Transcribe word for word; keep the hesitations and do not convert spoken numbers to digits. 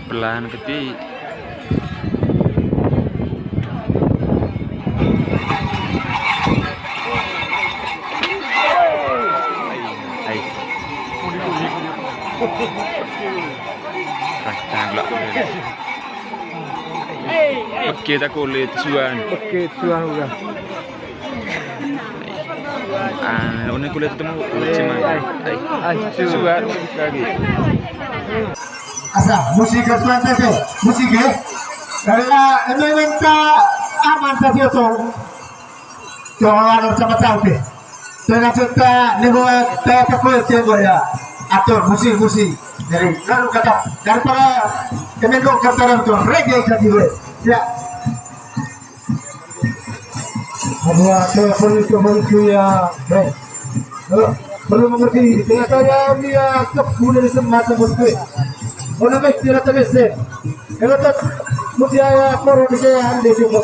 Pelan keti. Ai. Rasa gelak. Oke, tak kulit suan. Oke, suan udah. Ah, ini kulit temu, kulit cemai. Ai, ai, suan lagi. Asa, musik ke tuan tete, musik ya. Karena ini minta aman tadi itu. Jangan ada sama-sama deh. Tengah cerita, ni gua tete kulit ya gua ya. Atur musik, musik. Jadi, lalu kata, daripada kemenko kata orang tuh, reggae tadi gue. Ya. Semua telepon itu manusia, eh, eh, perlu mengerti. Ternyata ya, dia kebun dari semua tempat. Orang baik tidak tergeser. Kalau tak, mutiara korun saya ambil juga.